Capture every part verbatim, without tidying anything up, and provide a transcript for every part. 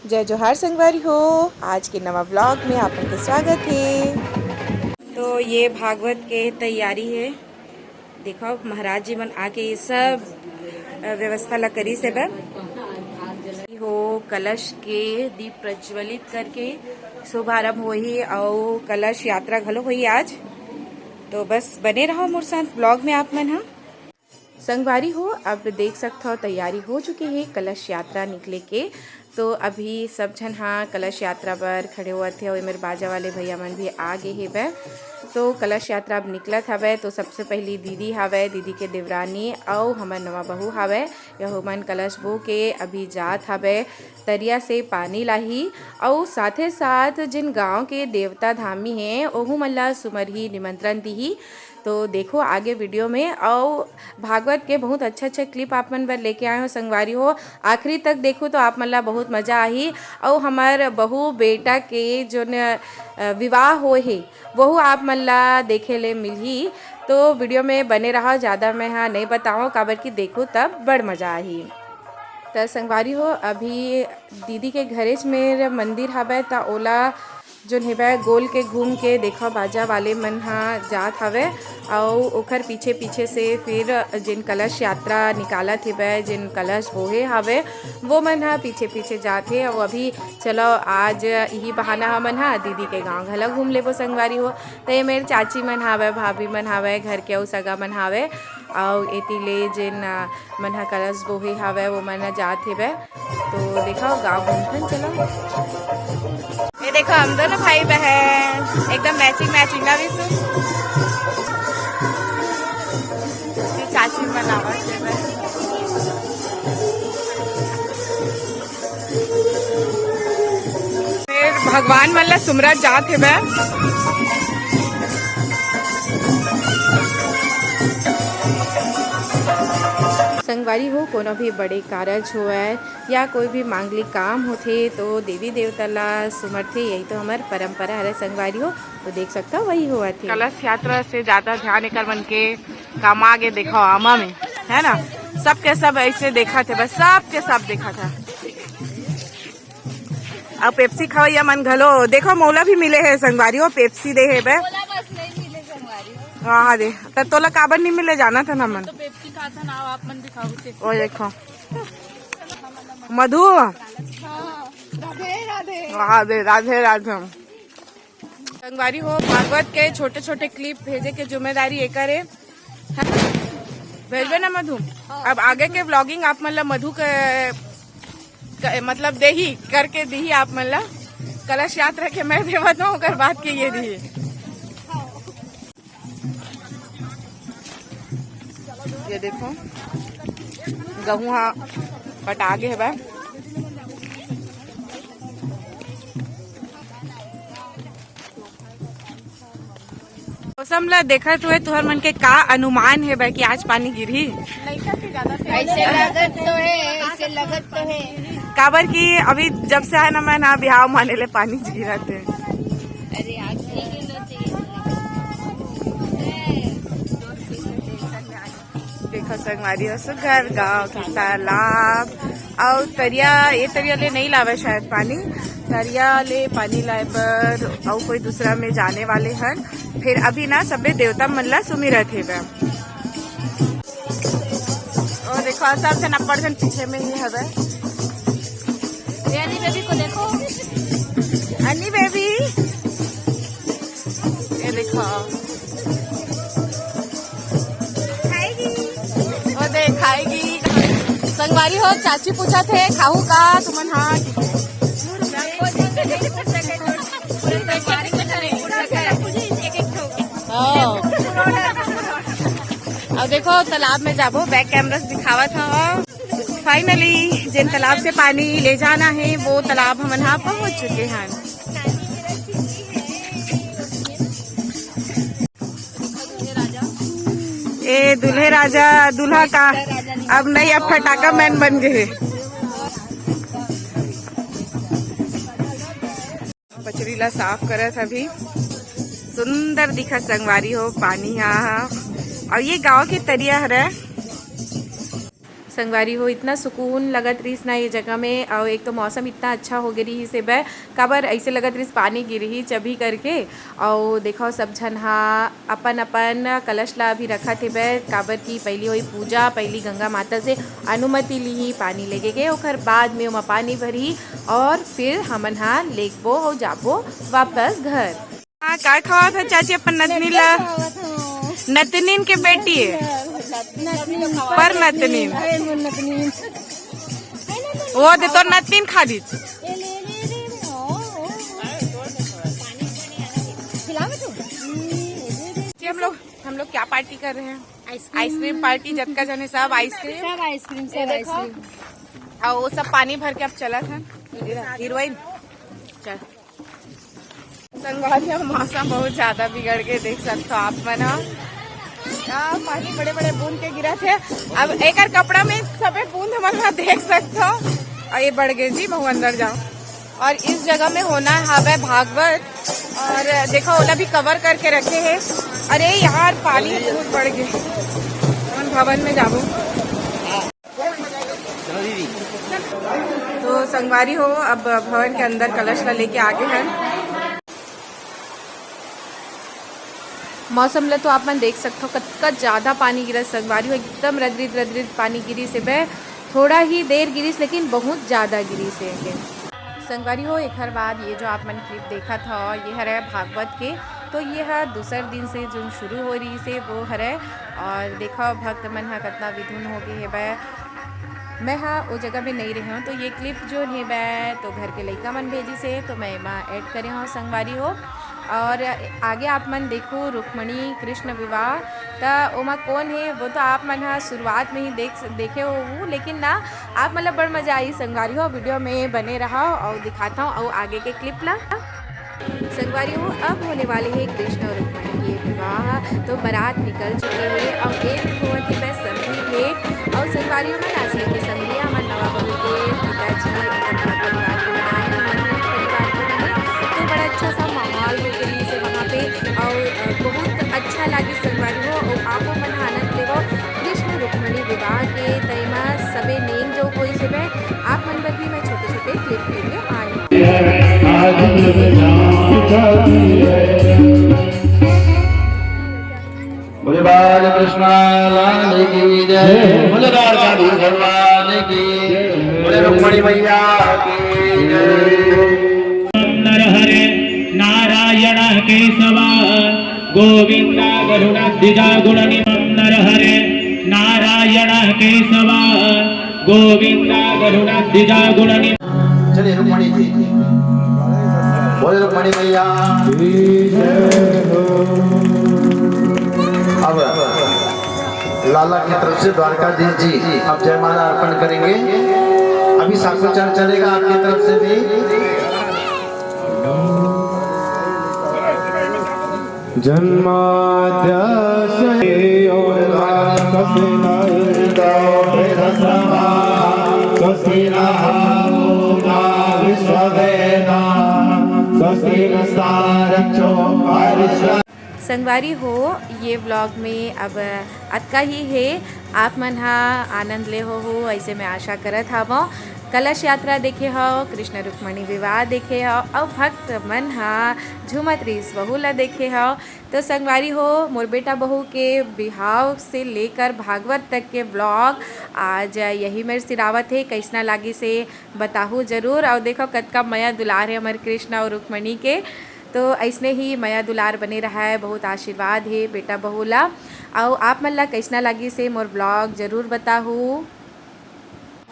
जय जोहार संगवारी हो, आज के नवा व्लॉग में आप मन के स्वागत हे। तो ये भागवत के तैयारी हे। देखो, महाराज जी मन आके ये सब, अ, व्यवस्था ला करिस हे बर। हो, कलश के दीप प्रज्वलित करके शुभारंभ होही अउ कलश यात्रा घलो होही आज। तो बस बने रहो मोर साथ व्लॉग में आप मन ह। संगवारी हो, अब देख सकथव, तैयारी हो चुके हे कलश यात्रा निकले के। तो अभी सब झन हा कलश यात्रा बर खड़े होवत हे अउ एमेर बाजा वाले भैया मन भी आ गे हेवय। तो कलश यात्रा अब निकलत हवय, तो सबसे पहली दीदी हवय, दीदी के देवरानी अउ हमर नवा बहू हवय, यहू मन कलश बो के अभी जात हवय तरिया से पानी लाही। अउ साथे साथ जिन गांव के देवता धामी हे, ओहू मन ला सुमरही, निमंत्रण दिही। तो देखो आगे वीडियो में, अउ भागवत के बहुत अच्छा अच्छा क्लिप आप मन बर लेके आए हो संगवारी हो। आखिरी तक देखो तो आप मन ला बहुत मजा आही। अउ हमर बहू बेटा के जोन, अ, विवाह होए हे, वहू आप मन ला देखे ले मिलही। तो वीडियो में बने रहो, ज़्यादा मैं हा नहीं बताओ, काबर कि देखो तब बड़ मजा आही। त संगवारी हो, अभी दीदी के घरेच मेर मंदिर हवय, त ओला जोन हेवय गोल के घूम के देखो, बाजा वाले मन हा जात हवय, अउ ओखर पीछे पीछे से फिर जिन कलश यात्रा निकालत हेवय, जिन कलश बोहे हवय, वो मन हा पीछे पीछे जात हे। अउ अभी चलो, आज इही बहाना हमन हा दीदी के गांव घला घूम लेबो संगवारी हो। त ये मेर चाची मन हावय, भाभी मन हावय, घर के अउ सगा मन हावय, अउ एती ले जेन, अ, मन ह कलश बोहे हावय, वो मन ह जात हेवय। तो देखो, गाँव घूमथन, चलो। ये देखो, हम दोनों भाई बहन एकदम मैचिंग मैचिंग ना विशु। ये चाची मन आवत हेवय। फेर भगवान मन ला सुमरत जात हेवय। संगवारी हो, कोनो भी बड़े कारज होवय या कोई भी मांगलिक काम होथे, तो देवी देवता ला सुमरथे, यही तो हमर परंपरा हरे संगवारी हो। तो देख सकथव, वही होवत हे। कलश यात्रा से ज्यादा ध्यान एकर मन के काम आगे देखो आमा में, है ना, सबके सब ऐसे देखत हे, बस सबके सब देखत हे। अब पेप्सी खवैया मन घलो देखो, मोला भी मिले हे संगवारी हो, पेप्सी दे हे बे। मोला बस नहीं मिले संगवारी हो। हाँ, हाँ, दे। त तोला काबर नहीं मिले, जाना था ना मन। तो पेप्सी खाता ना, आप मन भी खाओ थे। ओ देखो। मधु। हाँ, राधे, राधे। राधे, राधे, राधे। संगवारी हो, भागवत के छोटे-छोटे क्लिप भेजे के जिम्मेदारी एकर हे, है ना? भेजबे ना मधु? हाँ। अब आगे के व्लॉगिंग आप मन ला मधु के, क-, मतलब देही, करके दिही आप मन ला। कलश यात्रा के मैं देवत हूँ, ओकर बाद के ये दिही। ये देखो, गहूँ हा पटा गे हवय। मौसम ला देखत हुए तुहर मन के का अनुमान हे बे कि आज पानी गिरही? ऐसे लगत तो है, ऐसे लगत तो है। काबर कि अभी जब से आए ना मैं ना बिहाव माने ले पानी गिरत हे। अरे आज नहीं गिरना चाहिए। देखो संगवारी हो, सुघर गांव के तालाब अउ तरिया, ये तरिया ले नहीं लावे शायद पानी, तरिया ले पानी लाए बर अउ कोई दूसरा में जाने वाले हन। फिर अभी ना सबे देवता मन ला सुमिरत हेवय। ओ देखो, सब झन अब्बड़ झन पीछे में ही हवय। ये अन्नी बेबी को देखो। अन्नी बेबी, ये देखो। खाएगी। ओ दे, खाएगी। संगवारी हो, चाची पूछत हे, "खाहू का?" तुमन हाँ। हाँ। अब देखो, तालाब में जाबो, बैक कैमरा से दिखावत हव। फाइनली, जेन तालाब से पानी ले जाना हे, वो तालाब हमन हा पहुंच चुके हन। ए दूल्हे राजा, दूल्हा का अब नहीं, अब फटाका मैन बन गए हे। पचरी ला साफ करत हवी। सुंदर दिखत संगवारी हो पानी हा। अउ ये गांव के तरिया हरे। संगवारी हो, इतना सुकून लगत रहिस ना ये जगह में, अउ एक तो मौसम इतना अच्छा हो गे रहिस हे बे, काबर ऐसे लगत रहिस पानी गिरही चबही करके। अउ देखो, सब झन हा अपन अपन कलश ला अभी रखत हे बे, काबर कि पहली होई पूजा, पहली गंगा माता से अनुमति लिही पानी लेके के, ओकर बाद में ओमा पानी भरही और फिर हमन हा लेगबो अउ जाबो वापस घर। हाँ, का खवात हे चाची अपन नतनी ला? नतनीन के बेटी हे। नतनीन। पर नतनीन। अरे मोर नतनीन। वो दे तो नतनीन खा दीच। जी, हम लोग, हम लोग क्या पार्टी कर रहे हैं? Ice cream party. जतका जने सब आइसक्रीम। सब आइसक्रीम, सब आइसक्रीम। और वो सब पानी भर के अब चलत हे। हीरोइन, चल। संगवारी हो, मौसम बहुत ज्यादा बिगड़ के देख सकते हो आप मन ह। आ, पानी बड़े बड़े बूंद के गिरत हे। अब एकर कपड़ा में सबे बूंद हमन ला देख सकते हो। और ये बढ़ गए जी, महू अंदर जाओ। और इस जगह में होना हवे भागवत। और देखो, ओला भी कवर करके रखे हे। अरे यार, पानी बहुत बढ़ गए। हमन भवन में जाबो। तो संगवारी हो, अब भवन के अंदर कलश ला लेके आगे हन। मौसम ला तो आप मन देख सकथो, कतका ज्यादा पानी गिरत संगवारी हो, एकदम रदरित रदरित पानी गिरिस हे बे। थोड़ा ही देर गिरिस, लेकिन बहुत ज्यादा गिरिस हे। संगवारी हो, एखर बाद ये जो आप मन क्लिप देखत हो, ये हरे भागवत के। तो ये ह दूसर दिन से जो शुरू हो रहिस हे, वो हरे। और देखो, भक्त मन ह कतना विधुन हो गए हे बे। मैं ह ओ जगह में नहीं रहे हूँ, तो ये क्लिप जो हे बे, तो घर के लइका मन भेजिस हे, तो मैं एमा ऐड करे हूँ संगवारी हो। और आगे आप मन देखो रुक्मणी कृष्ण विवाह, त ओमा कौन हे, वो तो आप मन ह शुरुआत में ही देख, देखे हो, लेकिन ना, आप मन ला बड़ मजा आई संगवारी हो। वीडियो में बने रहो और दिखाता हूँ और आगे के क्लिप ला। संगवारी हो, अब होने वाले हे कृष्ण और रुक्मणी के विवाह। तो बारात निकल चुके हे और एक होवत हे बे समधी भेंट। और संगवारी हो, मन आज लेके समधिया मन नवा बहू के पिताजी अपन परिवार के बनाए हे, मंदिर परिवार के बने। तो बड़ा अच्छा सा माहौल हो गई से वहाँ पे और, अ, बहुत अच्छा लागे संगवारी हो। और आपो मन आनंद लेवो कृष्ण रुक्मणी विवाह के। तैमा सबे नेम जो कोई से बे, आप मन बर भी मैं छोटे छोटे क्लिप लेके आई हूँ। बोले बाल कृष्णा लाल की जय, बोले द्वारकाधीश भगवान की, बोले रुक्मणी मैया की जय। नरहरे नारायण केशव गोविंद गरुडाद्विज गुणनिधि। नरहरे नारायण केशव गोविंद गरुडाद्विज गुणनिधि। चलिए रुक्मणी जी, बोले रुक्मणी मैया। अब लाला की तरफ से द्वारकाधीश जी अब जयमाला अर्पण करेंगे। अभी साकोचार चलेगा आपकी तरफ से भी। जन्माद्यस्य यो स्वस्ति नः पूजा विश्ववेदा, स्वस्ति नस्तारक्षो अरिष्ट। संगवारी हो, ये व्लॉग में अब अतका ही हे। आप मन हा आनंद ले हो, हो ऐसे मैं आशा करत हावों। कलश यात्रा देखे हो, कृष्ण रुक्मणी विवाह देखे हो, अउ भक्त मन हा झूमत रिस वहू ला देखे हो। तो संगवारी हो, मोर बेटा बहू के बिहाव से लेकर भागवत तक के व्लॉग आज यही मेर सिरावत हे। कैसना लागिस हे बताहू जरूर। अउ देखो कतका मया दुलार हे हमर कृष्ण अउ रुक्मणी के। तो ऐसने ही मया दुलार बने रहा है, बहुत आशीर्वाद हे बेटा बहू ला। अउ आप मन ला कैसना लागिस हे मोर व्लॉग जरूर बताहू।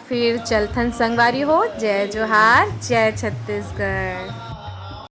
फिर चलथन संगवारी हो, जय जोहार, जय छत्तीसगढ़।